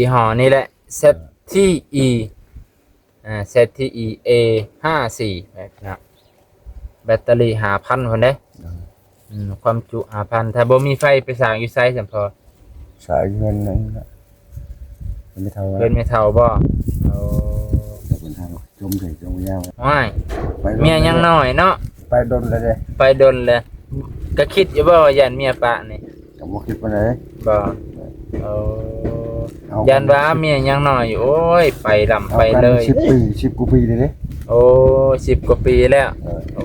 ຍີ່ຫໍ້ນີ້ແຫຼະ ແຊັດທີອີ ອ່າ ແຊັດທີອີ ເອຫ້າສີ່ ເນາະ ແບັດເຕີຣີຫ້າພັນພຸ້ນເດ້. ໂດຍ ອືມ ຄວາມຈຸຫ້າພັນ ຖ້າບໍ່ມີໄຟໄປສາກຢູ່ໃສຊັ້ນພໍ່? ສາກຢູ່ເຮືອນນັ້ນລະ ເຮືອນແມ່ເຖົ້າ ເຮືອນແມ່ເຖົ້າບໍ່? ໂອ້ ເພິ່ນທາງ ຈົມເຖິງຈົມຍາວ ໂອ້ຍ ໄປດົນ ເມຍຍັງນ້ອຍເນາະ ໄປດົນແລ້ວເດ້ ໄປດົນແລ້ວ ກະຄິດຢູ່ບໍ່ວ່າຢ້ານເມຍປະນີ້? ກະບໍ່ຄິດປານໃດ ບໍ່ ໂອ້ ເອົາ ຢ້ານວ່າເມຍຍັງນ້ອຍຢູ່ ໂອ້ຍ ໄປລຳໄປເລີຍ ເອົາກັນສິບປີ ສິບກວ່າປີແລ້ວເດ້ ໂອ້ ສິບກວ່າປີແລ້ວ ເອີ ໂອ້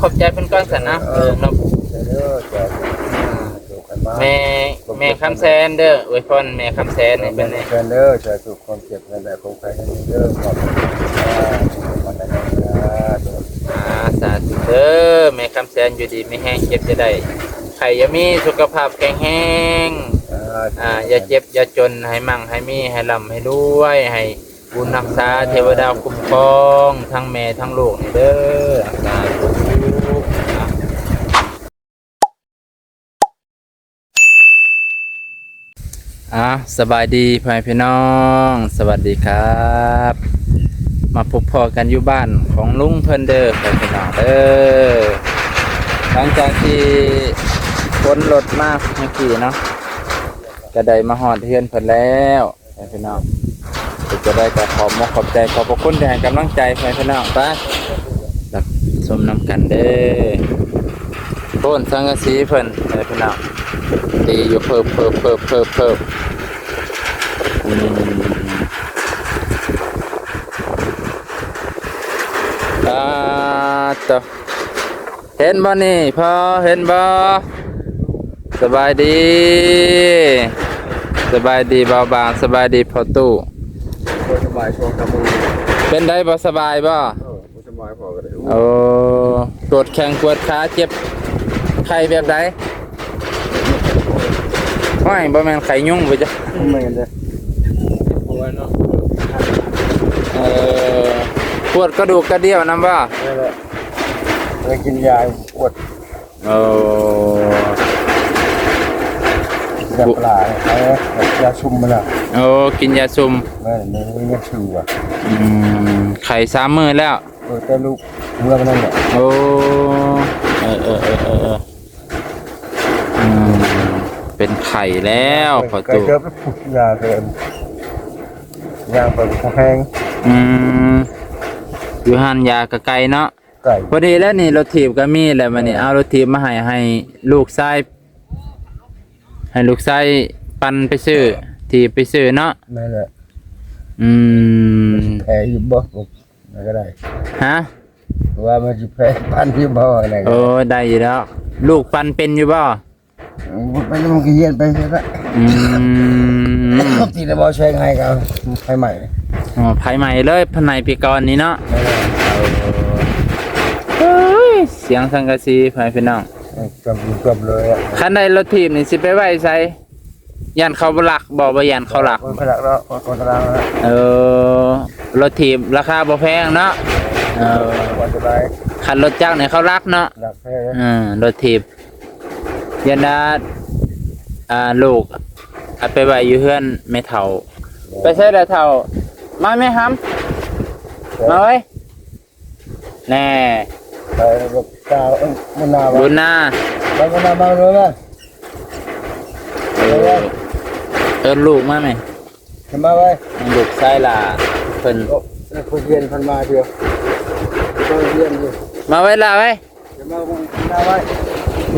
ຂອບໃຈເພິ່ນກ່ອນຊັ້ນນະ ເອີ ເອີ ເນາະ ເດີ ສາທຸ ແມ່ ແມ່ຄຳແສນເດີ ອວຍພອນແມ່ຄຳແສນໃຫ້ເພິ່ນແດ່ ແມ່ຄຳແສນເດີ ສາທຸ ຄວາມເຈັບນັ້ນແຫຼະ ຂອງໃຜນັ້ນເດີ ຂອບໃຈ ອ່າ ສາທຸເດີ ແມ່ຄຳແສນ ຢູ່ດີມີແຮງ ເຈັບຢ່າໄດ້ ໄຂ້ຢ່າມີ ສຸຂະພາບແຂງແຮງ ອ່າ ຢ່າເຈັບຢ່າຈົນ ໃຫ້ມັ່ງໃຫ້ມີ ໃຫ້ລ່ຳໃຫ້ລວຍ ໃຫ້ບຸນຮັກສາ ເທວະດາຄຸ້ມຄອງ ທັງແມ່ທັງລູກນີ້ເດີ ສາທຸ. ອ່າ ສະບາຍດີພໍ່ແມ່ພີ່ນ້ອງ ສະຫວັດດີຄັບ ມາພົບພໍ້ກັນຢູ່ບ້ານຂອງລຸງເພິ່ນເດີ ພໍ່ແມ່ພີ່ນ້ອງເດີ ຫຼັງຈາກທີ່ຂົນລົດມາເມື່ອກີ້ເນາະ ກະໄດ້ມາຮອດເຮືອນເພິ່ນແລ້ວ. ພີ່ນ້ອງ ເປັນຈັ່ງໃດກໍຂອບມຸກຂອບໃຈ ຂອບພະຄຸນທີ່ໃຫ້ກຳລັງໃຈ ພີ່ນ້ອງ ໄປ ຮັບຊົມນຳກັນເດີ ໂພນສັງກະສີເພິ່ນ ພີ່ນ້ອງ ຕີຢູ່ເພີບໆໆໆ ອືມ ອ່າ ໂຕ ເຫັນບໍ່ນີ້ພໍ່ ເຫັນບໍ່? ສະບາຍດີ ສະບາຍດີບ່າວບາງ ສະບາຍດີພໍ່ຕູ້ ບໍ່ສະບາຍຊ່ວງກາງມື້ ເປັນໃດບໍ່ສະບາຍບໍ່? ເອີ ບໍ່ສະບາຍພໍ່ກໍໄດ້ ໂອ້ ປວດແຂ້ງປວດຂາ ເຈັບໄຂ້ແບບໃດ? ໂອ້ຍ ບໍ່ແມ່ນໄຂ້ຍຸງບໍ່ຈັກ ບໍ່ແມ່ນເດ້ ເອີ ປວດກະດູກກະດ່ຽວນຳບໍ່? ແມ່ນແຫຼະ ໄດ້ກິນຢາປວດ ໂອ້ ຢາປາ ເອີ ຢາຊຸມມັນນະ ໂອ້ ກິນຢາຊຸມ ແມ່ນ ມີເງິນຊື້ວ່າ ອືມ ໄຂ້ສາມມື້ແລ້ວ ເອີ ແຕ່ລູກເມືອມັນນັ້ນແຫຼະ ໂອ້ ເອີ ເອີ ເອີ ເອີ ເອີ ອືມ ເປັນໄຂ້ແລ້ວ ພໍ່ຕູ້ ໄກເຕີບ ຢາກໍ ຍ່າງໄປບໍ່ແຮງ ອືມ ຢູ່ຫັ້ນຢາກໍໄກເນາະ ໄກ ພໍດີແລ້ວນີ້ ລົດຖີບກໍມີແລ້ວ ບາດນີ້ ເອີ ເອົາລົດຖີບມາໃຫ້ ໃຫ້ລູກຊາຍ ໃຫ້ລູກຊາຍປັ່ນໄປຊື້ ຖີບໄປຊື້ເນາະ ແມ່ນແຫຼະ ອືມ ແພ້ຢູ່ບໍ່? ມັນກໍໄດ້ ຮະ? ວ່າມັນຊິແພ້ປັ່ນຢູ່ບໍ່? ໂອ້ ໄດ້ຢູ່ດອກ ລູກປັ່ນເປັນຢູ່ບໍ່? ບໍ່ເປັນ ມັນກໍຮຽນໄປຊັ້ນລະ ອືມ ທີ່ໄດ້ບໍ່ແຊງໃຫ້ກໍໄຟໄໝ້ ອໍ ໄຟໄໝ້ເລີຍ ພັນໃນປີກ່ອນນີ້ເນາະ ເອີ ເອີ ເອີຍ ສຽງສັງກະສີ ພໍ່ແມ່ພີ່ນ້ອງ ເອີ ເກືອບເກືອບເລີຍ ຄັນໄດ້ລົດຖີບນີ້ຊິໄປໄວ້ໃສ? ຢ້ານເຂົາລັກບໍ່? ບໍ່ຢ້ານເຂົາລັກ ບໍ່ລັກດອກ ບໍ່ລັກ ເອີ ລົດຖີບລາຄາບໍ່ແພງເນາະ ເອີ ສະບາຍ ຄັນລົດຈັກນີ້ເຂົາລັກເນາະ ລັກແທ້ ເອີ ລົດຖີບ ຢ້ານວ່າ ອ່າ ລູກເອົາໄປໄວ້ຢູ່ເຮືອນແມ່ເຖົ້າ ໄປໃສລະເຖົ້າ? ມາແມ່ຫຳ ມາເວີ້ຍ ແນ່ ໄປບຸນນາ ເອີ້ນບຸນນາ ໄປບຸນນາມາເລີຍ ເອີ ເອີ້ນລູກມາແມ່ ຂຶ້ນມາໄວ້ ລູກຊາຍຫຼ້າເພິ່ນ ໂອ້ ເພິ່ນຮຽນເພິ່ນມາເທື່ອ ເພິ່ນຮຽນຢູ່ ມາໄວ້ຫຼ້າໄວ້ ຂຶ້ນມາ ຂຶ້ນມາໄວ້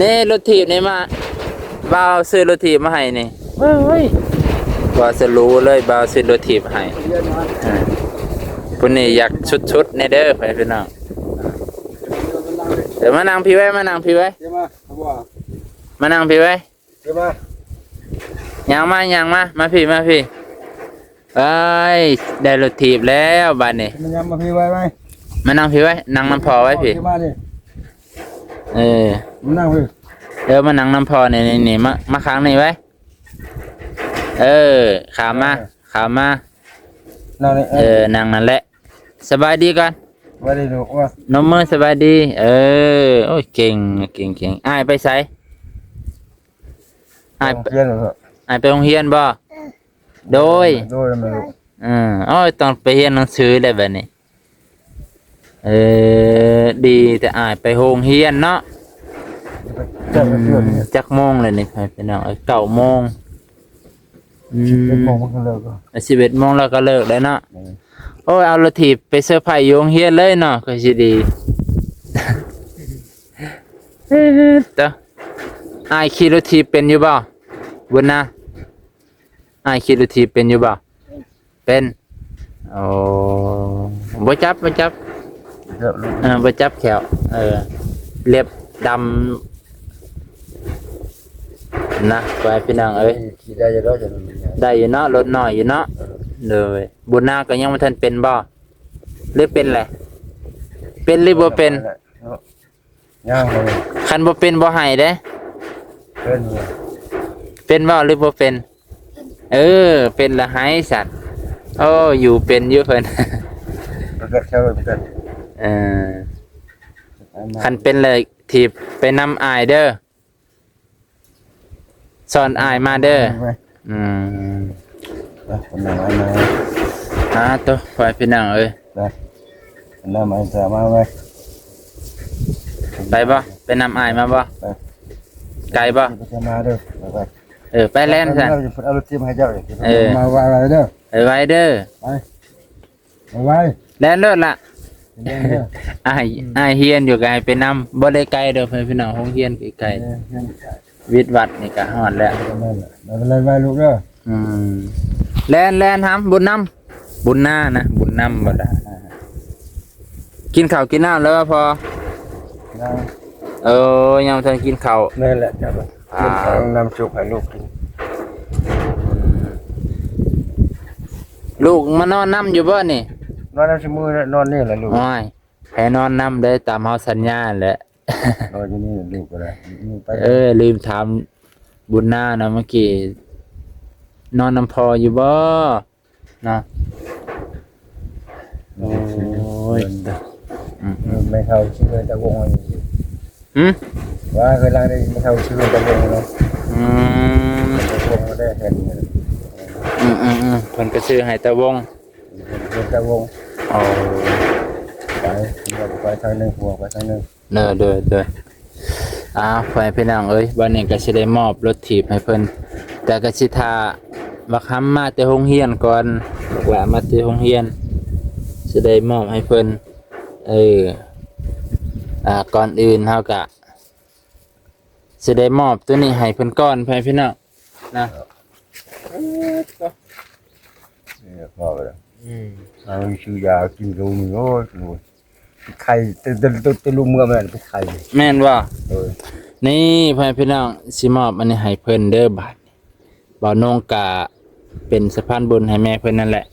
ນີ້ລົດຖີບນີ້ມາ ບ່າວຊື້ລົດຖີບມາໃຫ້ນີ້ ເອີຍ ບ່າວສະຫຼູເລີຍ ບ່າວຊື້ລົດຖີບໃຫ້ ຮຽນມາ ເອີ ຜູ້ນີ້ຢາກສຸດໆແດ່ເດີ ພໍ່ແມ່ພີ່ນ້ອງ ເດີ ມານັ່ງພີ້ໄວ້ ມານັ່ງພີ້ໄວ້ ມາ ມານັ່ງພີ້ໄວ້ ເດີມາ ຍ່າງມາ ຍ່າງມາ ມາພີ້ ມາພີ້ ເອີຍ ໄດ້ລົດຖີບແລ້ວບາດນີ້ ມາຍັງມາພີ້ໄວ້ໄວ້ ມານັ່ງພີ້ໄວ້ ນັ່ງນຳພໍ່ໄວ້ພີ້ ມານີ້ ເອີ ມານັ່ງພີ້ ເອີ ມານັ່ງນຳພໍ່ນີ້ ນີ້ ນີ້ ມາ ມາຂ້າງນີ້ໄວ້ ເອີ ຂ້າມມາ ເອີ ຂ້າມມາ ນັ່ງນີ້ ເອີ ເອີ ນັ່ງນັ້ນແຫຼະ ສະບາຍດີກ່ອນ ສະບາຍດີລູກ ເອີ ນົບມືສະບາຍດີ ເອີ ໂອ້ຍ ເກັ່ງ ເກັ່ງ ເກັ່ງ ອ້າຍໄປໃສ? ອ້າຍ ໂຮງຮຽນເນາະ ອ້າຍໄປໂຮງຮຽນບໍ່? ໂດຍ ໂດຍ ແມ່ນລູກ ເອີ ໂອ້ຍ ຕ້ອງໄປຮຽນໜັງສືແລ້ວບັດນີ້. ເອີ ດີແຕ່ອ້າຍໄປໂຮງຮຽນເນາະ. ຈັກໂມງແລ້ວນີ້ ພີ່ນ້ອງເອີຍ? ເກົ້າໂມງ. ອືມ ສິບເອັດໂມງມັນກໍເລີກແລ້ວ ສິບເອັດໂມງແລ້ວກໍເລີກແລ້ວເນາະ. ໂອ້ຍ ເອົາລົດຖີບໄປເຊີໄພຢູ່ໂຮງຮຽນເລີຍເນາະ ຄືຊິດີ. ເອີ ຕະ ອ້າຍຂີ່ລົດຖີບເປັນຢູ່ບໍ່? ບຸນນາ ອ້າຍຂີ່ລົດຖີບເປັນຢູ່ບໍ່? ເປັນ. ໂອ້ ບໍ່ຈັບ ບໍ່ຈັບ ເອີ ບໍ່ຈັບແຂ້ວ ເອີ ເລັບດຳນະ ໄວ້ພີ່ນ້ອງເອີຍ. ຂີ່ໄດ້ຢູ່ດອກ ໄດ້ຢູ່ເນາະ ລົດນ້ອຍຢູ່ເນາະ. ເອີ ໂດຍ ບຸນນາກໍຍັງບໍ່ທັນເປັນບໍ່ ຫຼືເປັນແຫຼະ? ເປັນຫຼືບໍ່ເປັນ? ຍັງເລີຍ ຄັນບໍ່ເປັນບໍ່ໃຫ້ເດ້. ເປັນ ເປັນບໍ່ຫຼືບໍ່ເປັນ? ເອີ ເປັນລະໃຫ້ສັດ. ໂອ້ ຢູ່ເປັນຢູ່ເພິ່ນ ປະກັດແຊວປະກັດ. ເອີ ຄັນເປັນລະຖີບໄປນຳອ້າຍເດີ ສອນອ້າຍມາເດີ. ໄປ ອືມ ໄປ ເພິ່ນນຳອ້າຍມາ. ຫາໂຕ ໄປພີ່ນ້ອງເອີຍ ໄປ ເພິ່ນນຳອ້າຍມາໄປ. ໄປບໍ່? ໄປນຳອ້າຍມາບໍ່? ໄປ ໄກບໍ່? ໄປມາເດີ ໄປ ໄປ ເອີ ໄປແລ່ນຊະ ເພິ່ນເອົາລົດຖີບໃຫ້ເຈົ້າ ເອີ ມາໄວໆເດີ ໄວໆເດີ ໄປ. ໄວໆ ແລ່ນໂລດລະ ແລ່ນເດີ. ອ້າຍ ອ້າຍຮຽນຢູ່ກໍໃຫ້ໄປນຳ ບໍ່ໄດ້ໄກດອກເພິ່ນພີ່ນ້ອງ ໂຮງຮຽນໃກ້ໆ ເອີ ຮຽນໃກ້ ວິດວັດນີ້ກໍຮອດແລ້ວ. ແມ່ນແຫຼະ ໄວໆລູກເດີ. ອືມ ແລ່ນ ແລ່ນຫຳ ບຸນນຳ ບຸນນານະ ບຸນນຳບໍ່ໄດ້. ກິນເຂົ້າກິນນ້ຳແລ້ວບໍ່ພໍ່? ຍັງ ເອີ ຍັງບໍ່ທັນກິນເຂົ້າ. ແມ່ນແຫຼະ ເຈົ້າ ອ່າ ກິນເຂົ້ານ້ຳຊຸບໃຫ້ລູກກິນ. ລູກມານອນນຳຢູ່ບໍ່ນີ້? ນອນນຳຊຸມື້ແຫຼະ ນອນນີ້ແຫຼະລູກ. ໂອ້ຍ ໃຫ້ນອນນຳເດີ ຕາມເຮົາສັນຍາແຫຼະ. ນອນຢູ່ນີ້ລູກກໍໄດ້ ໄປ ເອີ ລືມຖາມບຸນນານະ ເມື່ອກີ້ ນອນນຳພໍ່ຢູ່ບໍ່? ເນາະ. ໂອ້ຍ ອືມ ແມ່ເຖົ້າຊື່ຕາວົງ. ຫື? ວ່າເຄີຍລັງໄດ້ແມ່ເຖົ້າຊື່ຕາວົງເນາະ. ອືມ ຕາວົງໄດ້ເຫັນ. ອືມໆໆ ເພິ່ນກໍຊື່ໃຫ້ຕາວົງ ເພິ່ນຕາວົງ. ໂອ້ ໄປ ເຮົາໄປທາງໜຶ່ງ ຜົວໄປທາງໜຶ່ງ. ເດີ ເດີ ເດີ ອ້າວ ພໍ່ແມ່ພີ່ນ້ອງເອີຍ ບັດນີ້ກໍຊິໄດ້ມອບລົດຖີບໃຫ້ເພິ່ນ ແຕ່ກໍຊິຖ້າບັກຫຳມາແຕ່ໂຮງຮຽນກ່ອນ ບັກຫຼ້າມາແຕ່ໂຮງຮຽນ ຊິໄດ້ມອບໃຫ້ເພິ່ນ. ເອີ ອ່າ ກ່ອນອື່ນເຮົາກະຊິໄດ້ມອບໂຕນີ້ໃຫ້ເພິ່ນກ່ອນ ພໍ່ແມ່ພີ່ນ້ອງນະ. ເອີ ພໍແລ້ວ ອືມ ເອົາຊື້ຢາກິນໂລໜຶ່ງ. ໂອ້ຍ ໄຂ້ ແຕ່ ແຕ່ ແຕ່ລູກເມືອມັນໄປໄຂ້ ແມ່ນບໍ່? ເອີ ນີ້ ພໍ່ແມ່ພີ່ນ້ອງ ຊິມອບອັນນີ້ໃຫ້ເພິ່ນເດີ ບາດນີ້ ບ່າວນົງກະເປັນສະພານບຸນໃຫ້ແມ່ເພິ່ນນັ້ນແຫຼະ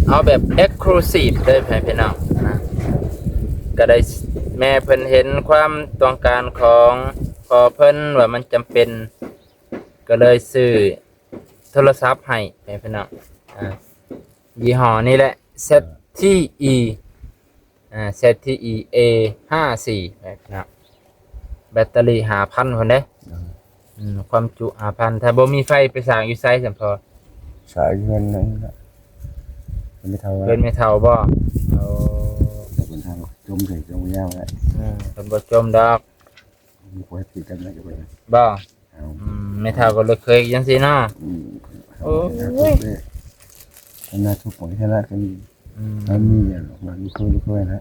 ເອົາແບບເອັກສະລູຊີບເດີ ພໍ່ແມ່ພີ່ນ້ອງນະ. ກະໄດ້ ແມ່ເພິ່ນເຫັນຄວາມຕ້ອງການຂອງພໍ່ເພິ່ນວ່າມັນຈຳເປັນ ກໍເລີຍຊື້ໂທລະສັບໃຫ້ ພໍ່ແມ່ພີ່ນ້ອງ ອ່າ ຍີ່ຫໍ້ນີ້ແຫຼະ ແຊັດທີອີ ອ່າ ແຊັດທີອີ ເອຫ້າສີ່ ເນາະ. ແບັດເຕີຣີຫ້າພັນພຸ້ນເດ້. ອືມ ຄວາມຈຸຫ້າພັນ. ຖ້າບໍ່ມີໄຟໄປສາກຢູ່ໃສຊັ້ນພໍ່? ສາກຢູ່ເຮືອນນັ້ນລະ ເຮືອນແມ່ເຖົ້າ ເຮືອນແມ່ເຖົ້າບໍ່? ໂອ້ ແຕ່ເພິ່ນຖ້າຈົມເຖິງຈົມຍາວແຫຼະ. ອືມ ເພິ່ນບໍ່ຈົມດອກ ບໍ່? ອືມ ແມ່ເຖົ້າກໍເລີຍເຄີຍຈັ່ງຊີ້ເນາະ. ອືມ ໂອ້ຍ ອັນນັ້ນທຸກຄົນແທ້ລະ ກໍມີ ອືມ ມັນມີຫຍັງ ມັນມີຄົນ ຄົນນະ.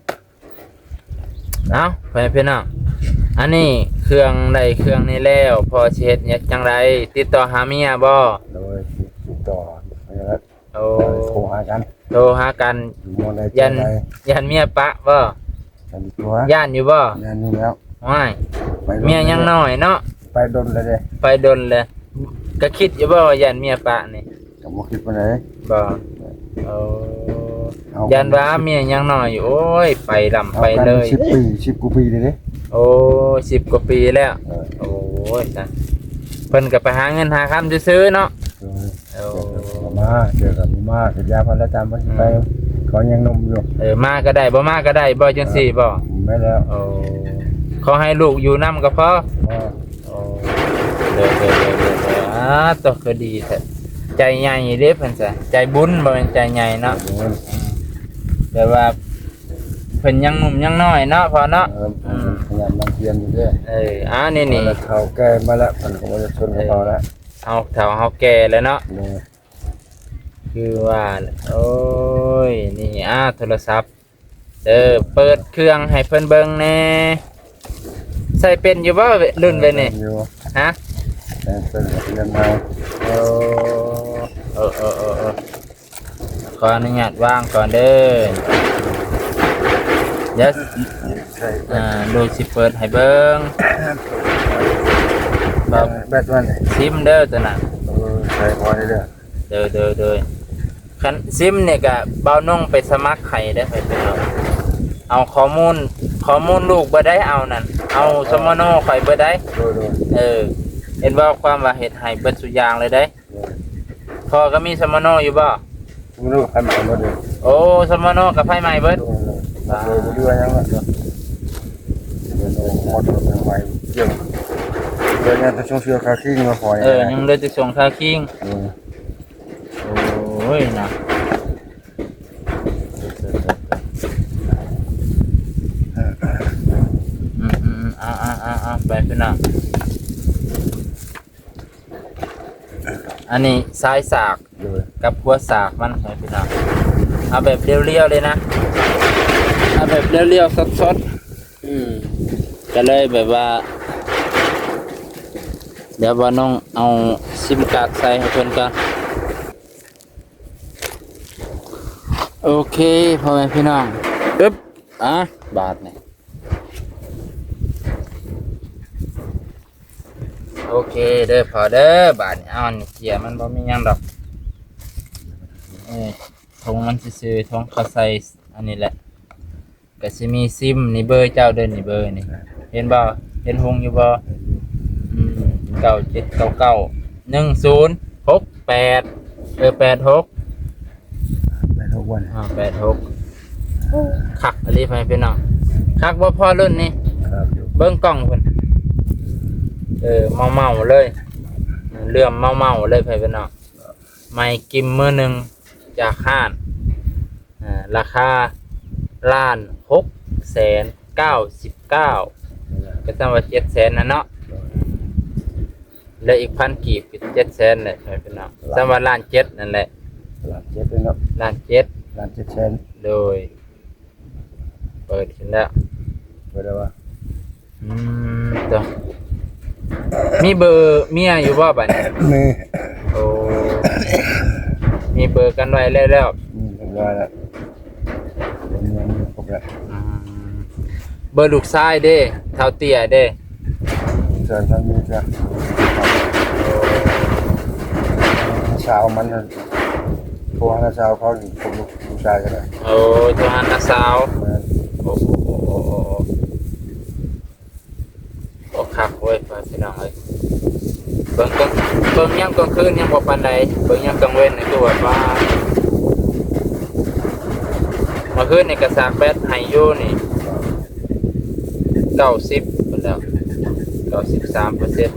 ເອົາ ພໍ່ແມ່ພີ່ນ້ອງ ອັນນີ້ເຄື່ອງໃດເຄື່ອງນີ້ແລ້ວ ພໍ່ຊິເຮັດຫຍັງຈັ່ງໃດ ຕິດຕໍ່ຫາເມຍບໍ່? ໂດຍ ຕິດຕໍ່ຫາເມຍ. ໂອ້ ໂທຫາກັນ ໂທຫາກັນ ຢູ່ໝ່ອງໃດ ຢ້ານ ຈັ່ງໃດ ຢ້ານເມຍປະບໍ່? ຢ້ານຢູ່ຕົວະ ຢ້ານຢູ່ບໍ່? ຢ້ານຢູ່ແລ້ວ. ໂອ້ຍ ໄປດົນ ເມຍຍັງນ້ອຍເນາະ ໄປດົນແລ້ວເດ້ ໄປດົນແລ້ວ. ກໍຄິດຢູ່ບໍ່ວ່າຢ້ານເມຍປະນີ້? ກໍບໍ່ຄິດປານໃດ. ບໍ່? ໂອ້ ຢ້ານວ່າເມຍຍັງນ້ອຍຢູ່. ໂອ້ຍ ໄປລຳໄປເລີຍ ເຮົາກັນສິບປີ ສິບກວ່າປີແລ້ວເດ້. ໂອ້ ສິບກວ່າປີແລ້ວ. ເອີ ໂອ້ຍ ຊັ້ນ ເພິ່ນກໍໄປຫາເງິນຫາຄຳຊື່ໆເນາະ. ໂດຍ ໂອ້ ເຈົ້າກໍມາ ເຈົ້າກໍບໍ່ມາ ກໍຢ່າພັນລະຕາມມັນໄປ. ອືມ ເຂົາຍັງໜຸ່ມຢູ່. ເອີ ມາກໍໄດ້ ບໍ່ມາກໍໄດ້ ບໍ່ຈັ່ງຊີ້ບໍ່? ແມ່ນແລ້ວ. ໂອ້ ຂໍໃຫ້ລູກຢູ່ນຳກໍພໍ. ອໍ ໂອ້ ເດີໆໆໆ ອ່າ ອາ ຕົວ ຄືດີແທ້ ໃຈໃຫຍ່ເດ້ເພິ່ນຊະ ໃຈບຸນ ບໍ່ແມ່ນໃຈໃຫຍ່ເນາະ ແບບວ່າເພິ່ນຍັງໜຸ່ມຍັງນ້ອຍເນາະພໍ່ເນາະ ເອີ ອືມ ຂະຫຍັນໝັ່ນພຽນຢູ່ເດ້ ເອີ ອາ ນີ້ ນີ້ ເຖົ້າແກ່ມາແລ້ວ ເພິ່ນກໍບໍ່ຢາກຊົນກັບເຮົາແລ້ວ ເຮົາເຖົ້າເຮົາແກ່ແລ້ວເນາະ ຄືວ່າ ໂອ້ຍ ນີ້ ອາ ໂທລະສັບ ເອີ ເປີດເຄື່ອງໃຫ້ເພິ່ນເບິ່ງແດ່ ໃຊ້ເປັນຢູ່ບໍ່ ລຸ້ນເວນີ້ ເປັນຢູ່ ຮະ ແຕ່ງເປັນກໍຮຽນເອົາ ໂອ້ ເອີໆໆໆ ຂໍອະນຸຍາດວາງກ່ອນເດີ ດຽວ ໃສ່ ອ່າ ລູກຊິເປີດໃຫ້ເບິ່ງ ແບັດ ແບັດມັນ ຊິມເດີຕົວນັ້ນ ເອີ ໃສ່ພໍໄດ້ເດີ ໂດຍ ໂດຍ ໂດຍ ຄັນຊິມນີ້ກະບ່າວນົງໄປສະໝັກໃຫ້ເດີ ເອົາຂໍ້ມູນ ຂໍ້ມູນລູກເບິດໄດ໋ ເອົານັ້ນ ເອົາສະໂມໂນຂ້ອຍເບິດໄດ໋ ໂດຍ ໂດຍ ເອີ ເຫັນບໍ່ ຄວາມວ່າເຮັດໃຫ້ເບິດສູ່ຢ່າງເລີຍເດ້ ໂດຍ ພໍ່ກໍມີສະໂມໂນຢູ່ບໍ່? ສະໂມໂນກໍໄຟໄໝ້ເບິດເລີຍ ໂອ້ ສະໂມໂນກໍໄຟໄໝ້ເບິດ ໂດຍ ໂດຍ ບໍ່ເຫຼືອຫຍັງລະ ເປັນໂອໝົດໄຟໄໝ້ ເລື່ອງ ເລື່ອງຫຍັງແຕ່ຊົງເສື້ອຄາຄີງມາຂໍ ເອີ ຍັງເຫຼືອແຕ່ຊົງຄາຄີງ ໂດຍ ໂອ້ຍນະ ອືມໆໆ ເອົາໆໆໆ ໄປພີ່ນ້ອງ ອັນນີ້ຊາຍສາກ ໂດຍ ກັບຄົວສາກມັນ ພີ່ນ້ອງ ເອົາແບບລຽວໆເລີຍນະ ເອົາແບບລຽວໆສົດໆ ອືມ ກໍເລີຍແບບວ່າ ດຽວບ່າວນົງເອົາຊິມກາດໃສ່ໃຫ້ເພິ່ນກ່ອນ ໂອເຄ ພໍ່ແມ່ພີ່ນ້ອງ ອຶບ ອ່າ ບາດນີ້ ໂອເຄເດີພໍ່ເດີ ບາດນີ້ ເອົາອັນນີ້ເຈຍ ມັນບໍ່ມີຫຍັງດອກ ເອີ ຖົງມັນຊື່ໆ ຖົງເຂົາໃສ່ອັນນີ້ແຫຼະ ກໍຊິມີຊິມ ນີ້ເບີເຈົ້າເດີ ນີ້ເບີນີ້ ເຫັນບໍ່ ເຫັນຮຸ່ງຢູ່ບໍ່ ເຫັນຢູ່ ອືມ ເກົ້າເຈັດເກົ້າເກົ້າ ໜຶ່ງສູນຫົກແປດ ເອີ ແປດຫົກ ແປດຫົກ ອ່າ ແປດຫົກ ຄັກອີ່ຫຼີ ພໍ່ແມ່ພີ່ນ້ອງ ຄັກບໍ່ພໍ່ລຸ້ນນີ້ ຄັກຢູ່ ເບິ່ງກ້ອງເພິ່ນ ເອີ ເໝົາໆເລີຍ ເຫຼື້ອມເໝົາໆເລີຍ ພໍ່ແມ່ພີ່ນ້ອງ ໃໝ່ກິມມືໜຶ່ງຈາກຮ້ານ ອ່າ ລາຄາລ້ານຫົກແສນເກົ້າສິບເກົ້າ ກໍສ່ຳວ່າເຈັດແສນນະເນາະ ເຫຼືອອີກພັນກີບກໍເຈັດແສນແຫຼະ ພີ່ນ້ອງ ສ່ຳວ່າລ້ານເຈັດນັ້ນແຫຼະ ລ້ານເຈັດເນາະ ລ້ານເຈັດ ລ້ານເຈັດແສນ ໂດຍ ເປີດຂຶ້ນແລ້ວ ເປີດແລ້ວວະ ອືມ ໂຕ ມີເບີເມຍຢູ່ບໍ່ບາດນີ້? ມີ ໂອ້ ມີເບີກັນໄວ້ແລ້ວ ມີຮຽບຮ້ອຍແລ້ວ ເບີເມຍມີຄົບແລ້ວ ອືມ ເບີລູກຊາຍເດ້ ທ້າວເຕ້ຍເດ້? ເຊີນທາງນີ້ຈ້ະ ໂອ້ ສາວມັນ ໂທຫານ້າສາວເຂົານີ້ ຄົບລູກ ຜູ້ຊາຍກໍໄດ້ ໂອ້ ໂທຫານ້າສາວ ແມ່ນ ໂອ້ ໂອ້ ໂອ້ ໂອ້ ໂອ້ ຄັກເວີຍ ພີ່ນ້ອງເອີຍ ເບິ່ງກາງ ເບິ່ງຍາມກາງຄືນຍັງບໍ່ປານໃດ ເບິ່ງຍາມກາງເວັນນີ້ຄືວ່າ ປາດ ເມື່ອຄືນນີ້ກໍສາກແບັດໃຫ້ຢູ່ນີ້ ເກົ້າສິບພຸ້ນແລ້ວ ເກົ້າສິບສາມເປີເຊັນ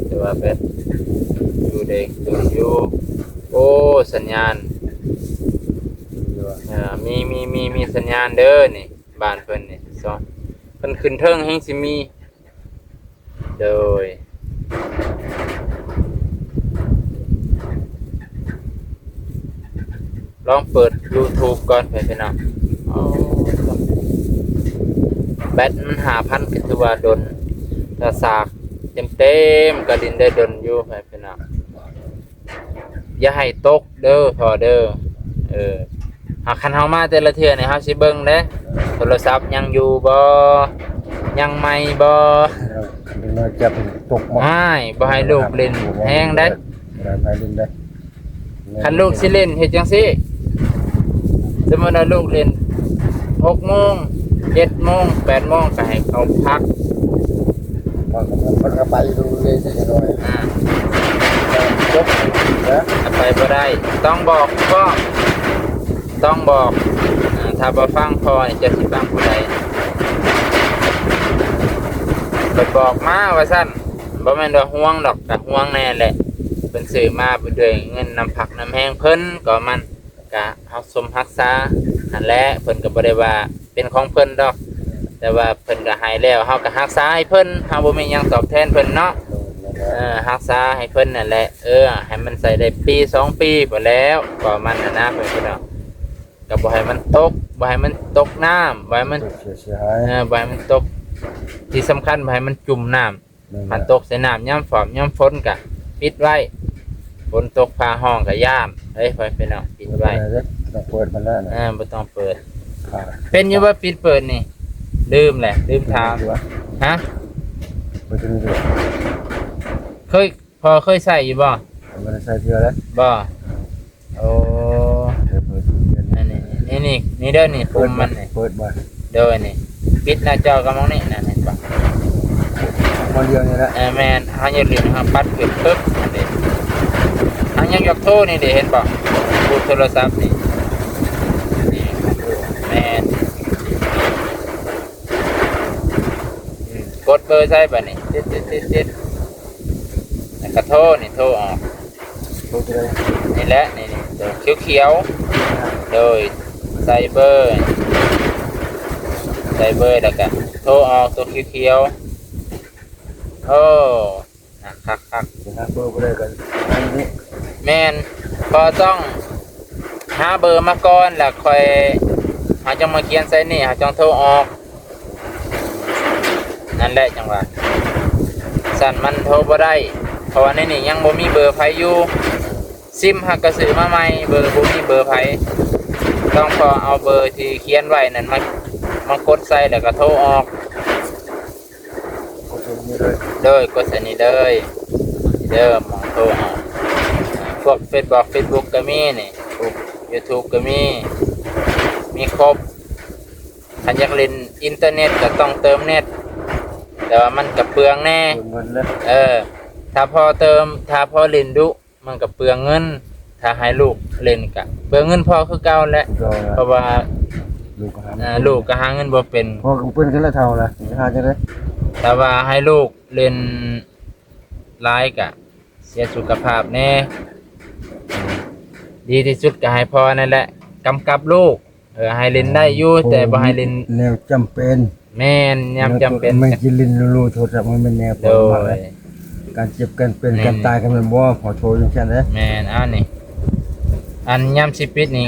ແຕ່ວ່າແບັດຢູ່ເດ້ ຢູ່ ໂອ້ ສັນຍານ ອ່າ ມີ ມີ ມີ ມີສັນຍານເດີນີ້ ບ້ານເພິ່ນນີ້ ເພິ່ນຂຶ້ນເທິງແຮ່ງຊິມີ ໂດຍ ລອງເປີດຢູທູບກ່ອນ ພີ່ນ້ອງ ອໍ ແບັດມັນຫ້າພັນ ກໍຖືວ່າດົນ ຖ້າສາກເຕັມໆ ກໍຫຼິ້ນໄດ້ດົນຢູ່ ພີ່ນ້ອງ ຢ່າໃຫ້ຕົກເດີພໍ່ເດີ ເອີ ຫາ ຄັນເຮົາມາແຕ່ລະເທື່ອນີ້ ເຮົາຊິເບິ່ງເດ້ ໂທລະສັບຍັງຢູ່ບໍ່ ຍັງໃໝ່ບໍ່ ເອີ ຄັນເດັກນ້ອຍຈັບຕົກໝົດ ອ້າຍ ບໍ່ໃຫ້ລູກຫຼິ້ນແຮງເດ້ ບໍ່ໃຫ້ລູກຫຼິ້ນເດ້ ຄັນລູກຊິຫຼິ້ນເຮັດຈັ່ງຊີ້ ສົມມຸດວ່າລູກຫຼິ້ນຫົກໂມງ ເຈັດໂມງ ແປດໂມງ ກໍໃຫ້ເຂົາພັກ ມັນກໍໄປຢູ່ເລີຍຊິໜ້ອຍ ອ່າ ຈົບນະ ໄປບໍ່ໄດ້ ຕ້ອງບອກພ້ອມ ຕ້ອງບອກ ອ່າ ຖ້າບໍ່ຟັງພໍ່ນີ້ ເຈົ້າຊິຟັງຜູ້ໃດ ໄປບອກມາວ່າຊັ້ນ. ບໍ່ແມ່ນວ່າຫວງດອກ ກະຫວງແດ່ແຫຼະ ເພິ່ນຊື້ມາດ້ວຍເງິນນ້ຳພັກນ້ຳແຮງເພິ່ນ ກໍມັນກະຮັກສົມຮັກສາຫັ້ນແຫຼະ ເພິ່ນກໍບໍ່ໄດ້ວ່າເປັນຂອງເພິ່ນດອກ ແຕ່ວ່າເພິ່ນກໍໃຫ້ແລ້ວ ເຮົາກໍຮັກສາໃຫ້ເພິ່ນ ເຮົາບໍ່ມີຫຍັງຕອບແທນເພິ່ນເນາະ ເອີ ຮັກສາໃຫ້ເພິ່ນນັ້ນແຫຼະ ເອີ ໃຫ້ມັນໃຊ້ໄດ້ປີສອງປີພຸ້ນແລ້ວ ກໍມັນຫັ້ນນະ ເພິ່ນກໍເນາະ ກໍບໍ່ໃຫ້ມັນຕົກ ບໍ່ໃຫ້ມັນຕົກນ້ຳ ບໍ່ໃຫ້ມັນ ຕົກເສຍຫາຍ ເອີ ບໍ່ໃຫ້ມັນຕົກ ທີ່ສຳຄັນບໍ່ໃຫ້ມັນຈຸ່ມນ້ຳ ແມ່ນ ຄັນຕົກໃສ່ນ້ຳຍາມຟ້າຍາມຝົນກະປິດໄວ້ ຝົນຕົກຟ້າຮ້ອງກະຢ້ານເດ້ພໍ່ແມ່ພີ່ນ້ອງ ປິດໄວ້ ບໍ່ໄດ້ເດ້ ຕ້ອງເປີດມັນແລ້ວນະ ເອີ ບໍ່ຕ້ອງເປີດ ເປັນຢູ່ບໍ່ປິດເປີດນີ້ ລືມແຫຼະ ລືມຖາມ ເປັນຢູ່ບໍ່ ຮະ ເປີດຕົວນີ້ຢູ່ບໍ່ ເຄີຍ ພໍ່ເຄີຍໃຊ້ຢູ່ບໍ່? ບໍ່ໄດ້ໃຊ້ເທື່ອແລ້ວ ບໍ່? ໂອ້ ເປີດເດືອນນີ້ ນີ້ ນີ້ ນີ້ເດີ ນີ້ປຸ່ມມັນນີ້ ເປີດບໍ່? ໂດຍ ນີ້ ປິດໜ້າຈໍກັບໝ່ອງນີ້ ນັ້ນ ເຫັນບໍ່? ບ່ອນດຽວນີ້ແຫຼະ ເອີ ແມ່ນ ເຮົາຢາກຫຼິ້ນ ເຮົາປັດຂຶ້ນປຶບ ນັ້ນເດ້ ເຮົາຍັງຢາກໂທນີ້ເດ້ ເຫັນບໍ່? ຮູບໂທລະສັບນີ້ ນີ້ ແມ່ນ ອືມ ກົດເບີໃສ່ບາດນີ້ ຕິດໆໆໆ ແລ້ວກໍໂທນີ້ ໂທອອກ ໂທຕົວໃດ? ນີ້ແຫຼະ ນີ້ໆ ຕົວຂຽວໆ ໂດຍ ໃສ່ເບີ ໃສ່ເບີ ແລ້ວກໍໂທອອກ ຕົວຂຽວໆ ໂອ້ ຄັກໆ ຫາເບີບໍ່ໄດ້ກໍອັນນີ້ ແມ່ນ ພໍຕ້ອງຫາເບີມາກ່ອນ ແລ້ວຄ່ອຍ ເຮົາຈັ່ງມາຂຽນໃສ່ນີ້ ເຮົາຈັ່ງໂທອອກ ນັ້ນແຫຼະຈັ່ງວ່າ ຊັ້ນມັນໂທບໍ່ໄດ້ ເພາະວ່າໃນນີ້ຍັງບໍ່ມີເບີໃຜຢູ່ ຊິມຫາກະຊື້ມາໃໝ່ ເບີບໍ່ມີເບີໃຜ ຕ້ອງພໍເອົາເບີທີ່ຂຽນໄວ້ນັ້ນມາ ມາກົດໃສ່ ແລ້ວກະໂທອອກ ກົດໃສ່ນີ້ເລີຍ ໂດຍ ກົດໃສ່ນີ້ເລີຍ ເດີ ໝ່ອງໂທອອກ ພວກເຟສບຸກ ເຟສບຸກກໍມີນີ້ ຢູທູບກໍມີ ມີຄົບ ຄັນຢາກຫຼິ້ນອິນເຕີເນັດກໍຕ້ອງເຕີມເນັດ ແຕ່ວ່າມັນກໍເປືອງແດ່ ເອີ ຖ້າພໍ່ເຕີມ ຖ້າພໍ່ຫຼິ້ນດຸ ມັນກໍເປືອງເງິນ ຖ້າໃຫ້ລູກຫຼິ້ນກໍເປືອງເງິນພໍ່ຄືເກົ່າແຫຼະ ຄືເກົ່າແຫຼະ ເພາະວ່າລູກກໍຫາ ເອີ ລູກກໍຫາເງິນບໍ່ເປັນ ພໍ່ກໍເປັນກັນແລ້ວ ເຖົ້າແລ້ວ ຈະຫາຈັ່ງໃດ ຖ້າວ່າໃຫ້ລູກຫຼິ້ນຫຼາຍກໍເສຍສຸຂະພາບແດ່ ດີທີ່ສຸດກໍໃຫ້ພໍ່ນັ້ນແຫຼະກຳກັບລູກ ເອີ ໃຫ້ຫຼິ້ນໄດ້ຢູ່ ແຕ່ບໍ່ໃຫ້ຫຼິ້ນແນວຈຳເປັນ ແມ່ນ ຍາມຈຳເປັນ ແມ່ນຊິຫຼິ້ນໂລໂລໂທລະສັບ ມັນແມ່ນແນວ ໂດຍ ການເຈັບການເປັນ ແມ່ນ ການຕາຍກໍແມ່ນບໍ່ ຂໍໂທດຈັ່ງຊັ້ນເດ້ ແມ່ນ ອັນນີ້ ອັນຍາມຊິປິດນີ້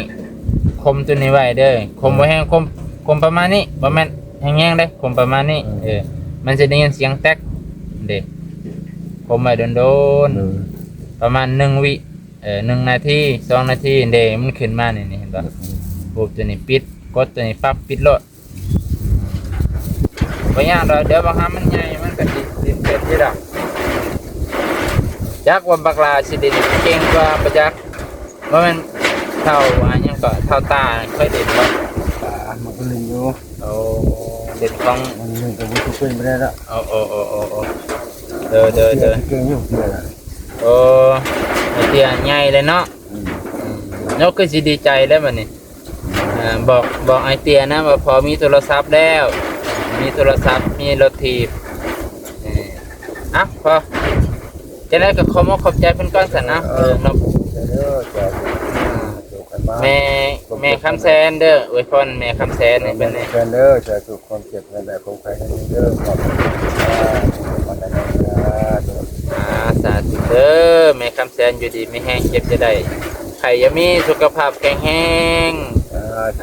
ຄົມຕົວນີ້ໄວ້ເດີ ຄົມບໍ່ແຮງ ຄົມ ຄົມປະມານນີ້ ບໍ່ແມ່ນແຮງໆເດ້ ຄົມປະມານນີ້ ເອີ ເອີ ມັນຊິໄດ້ຍິນສຽງແຕັກເດ້ ຄົມໄວ້ດົນໆ ເອີ ປະມານໜຶ່ງວິ ເອີ ໜຶ່ງນາທີ ສອງນາທີເດ້ ມັນຂຶ້ນມານີ້ ນີ້ເຫັນບໍ່ ອືມ ປຸບ ຕົວນີ້ປິດ ກົດຕົວນີ້ປັບ ປິດໂລດ ບໍ່ຍາກດອກ ດຽວບັກຫາມັນໃຫຍ່ ມັນກໍຊິຫຼິ້ນເປັນຢູ່ດອກ ຈັກວ່າບັກຫຼ້າຊິຫຼິ້ນເກັ່ງກວ່າບໍ່ຈັກ ບໍ່ແມ່ນເຖົ້າ ອາ ຫຍັງກໍ ເຖົ້າຕາເຄີຍຫຼິ້ນບໍ່? ຕາມັນກໍຫຼິ້ນຢູ່ ໂອ້ ຫຼິ້ນຂອງ ມັນ ມັນກໍບໍ່ເປັນໄປໄດ້ດອກ ໂອ້ ໂອ້ ໂອ້ ໂອ້ ໂອ້ ເດີ ເດີ ເດີ ເກັ່ງຢູ່ເທື່ອລະ ໂອ້ ໄອ້ເຕ້ຍໃຫຍ່ເລີຍເນາະ ອືມ ອືມ ໂອ້ ຄືຊິດີໃຈແລ້ວບັດນີ້ ອ່າ ບອກ ບອກໄອ້ເຕ້ຍນະວ່າພໍ່ມີໂທລະສັບແລ້ວ ມີໂທລະສັບ ມີລົດຖີບ ເອີ ເອົ້າ ພໍ ຈັ່ງໃດກໍຂອບອົກຂອບໃຈເພິ່ນກ່ອນຊັ້ນນະ ເອີ ເອີ ເນາະ ເດີ ສາທຸ ອ່າ ແມ່ ແມ່ຄຳແສນເດີ ອວຍພອນແມ່ຄຳແສນໃຫ້ເພິ່ນແດ່ ແມ່ຄຳແສນເດີ ສາທຸ ຄວາມເຈັບໃຫ້ໄດ້ ຄວາມໄຂ້ໃຫ້ມີເດີ ຂອບໃຈ ສາທຸ ອ່າ ສາທຸເດີ ແມ່ຄຳແສນຢູ່ດີມີແຮງ ເຈັບຢ່າໄດ້ ໄຂ້ຢ່າມີ ສຸຂະພາບແຂງແຮງ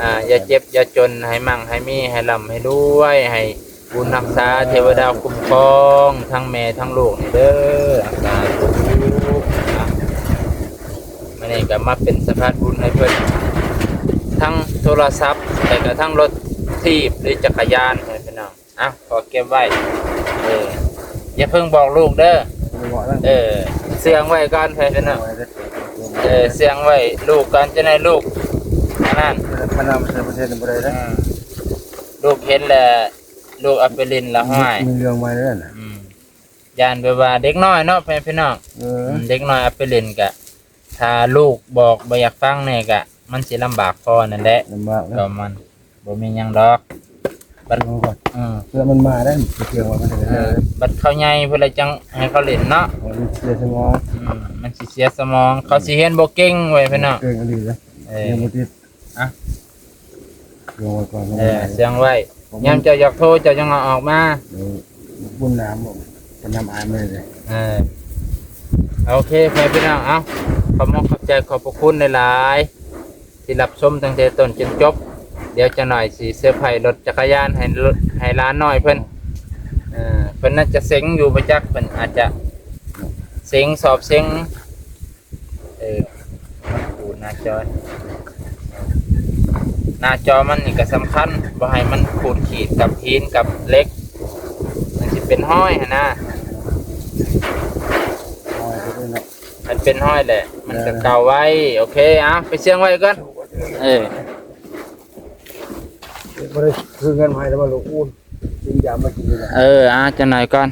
ອ່າ ຢ່າເຈັບຢ່າຈົນ ໃຫ້ໝັ່ງໃຫ້ມີ ໃຫ້ລ່ຳໃຫ້ລວຍ ໃຫ້ບຸນຮັກສາ ເທວະດາຄຸ້ມຄອງ ທັງແມ່ທັງລູກນີ້ເດີ ສາທຸ ອ່າ ມື້ນີ້ກໍມາເປັນສະພານບຸນໃຫ້ເພິ່ນ ທັງໂທລະສັບ ແລ້ວກໍທັງລົດຖີບ ຫຼື ຈັກກະຍານ ໃຫ້ພີ່ນ້ອງ ອ່ະ ຂໍເກັບໄວ້ ເອີ ຢ່າເພິ່ງບອກລູກເດີ ບໍ່ບອກແລ້ວ ເອີ ເຊື່ອງໄວ້ກ່ອນ ໃຫ້ພີ່ນ້ອງ ເອີ ເຊື່ອງໄວ້ລູກກ່ອນ ຈັ່ງໃດລູກ ອັນນັ້ນ ຄັນນຳໃສ່ປະເທດນີ້ບໍ່ໄດ້ເດ້ ອືມ ລູກເຫັນແລ້ວ ລູກເອົາໄປຫຼິ້ນລະຫ້ວຍ ມີເລື່ອງໃໝ່ແລ້ວນະ ອືມ ຢ້ານແບບວ່າເດັກນ້ອຍເນາະ ພໍ່ແມ່ພີ່ນ້ອງ ເອີ ອືມ ເດັກນ້ອຍເອົາໄປຫຼິ້ນກະ ຖ້າລູກບອກບໍ່ຢາກຟັງແດ່ກະ ມັນຊິລຳບາກພໍນັ້ນແຫຼະ ລຳບາກແລ້ວ ກໍມັນບໍ່ມີຫຍັງດອກ ປັດ ເອົາກ່ອນ ເອີ ເພື່ອມັນມາໄດ້ ເພື່ອວ່າມັນຈະໄດ້ ເອີ ບັດເຂົາໃຫຍ່ພຸ້ນລະຈັ່ງໃຫ້ເຂົາຫຼິ້ນເນາະ ເອີ ມັນເສຍສະໝອງ ອືມ ມັນຊິເສຍສະໝອງ ເຂົາຊິຮຽນບໍ່ເກັ່ງເວີຍພີ່ນ້ອງ ເກັ່ງອີ່ຫຼີເດ້ ເອີ ຍັງບໍ່ຕິດ ອ່ະ ເຊື່ອງໄວ້ກ່ອນ ເອີ ເຊື່ອງໄວ້ ຍາມເຈົ້າຢາກໂທ ເຈົ້າຈັ່ງເອົາອອກມາ ເອີ ບຸນນ້ຳ ປະນ້ຳອາຍມາເລີຍ ເອີ ໂອເຄ ພໍ່ແມ່ພີ່ນ້ອງ ເອົາ ຂອບມຸກຂອບໃຈ ຂອບພະຄຸນຫຼາຍໆ ທີ່ຮັບຊົມຕັ້ງແຕ່ຕົ້ນຈົນຈົບ ດຽວຈັກໜ້ອຍຊິເຊີໄພລົດຈັກກະຍານໃຫ້ ໃຫ້ຫຼານນ້ອຍເພິ່ນ ເອີ ເພິ່ນໜ້າຈະເສັງຢູ່ບໍ່ຈັກ ເພິ່ນອາດຈະເສັງ ສອບເສັງ ເອີ ຂູດໜ້າຈໍ ໜ້າຈໍມັນນີ້ກໍສຳຄັນ ບໍ່ໃຫ້ມັນຂູດຂີດກັບຫີນກັບເຫຼັກ ມັນຊິເປັນຮອຍຫັ້ນນະ ຮອຍເປັນເນາະ ມັນເປັນຮອຍແຫຼະ ມັນກໍເກົ່າໄວ້ ໂອເຄ ເອົາ ໄປເຊື່ອງໄວ້ກ່ອນ ເອີ ບໍ່ໄດ້ຄືເງິນໃຫ້ແລ້ວວ່າລູກອູ້ນ ກິນຢາມາກິນຢູ່ແລ້ວ ເອີ ເອົາ ຈັກໜ້ອຍກ່ອນ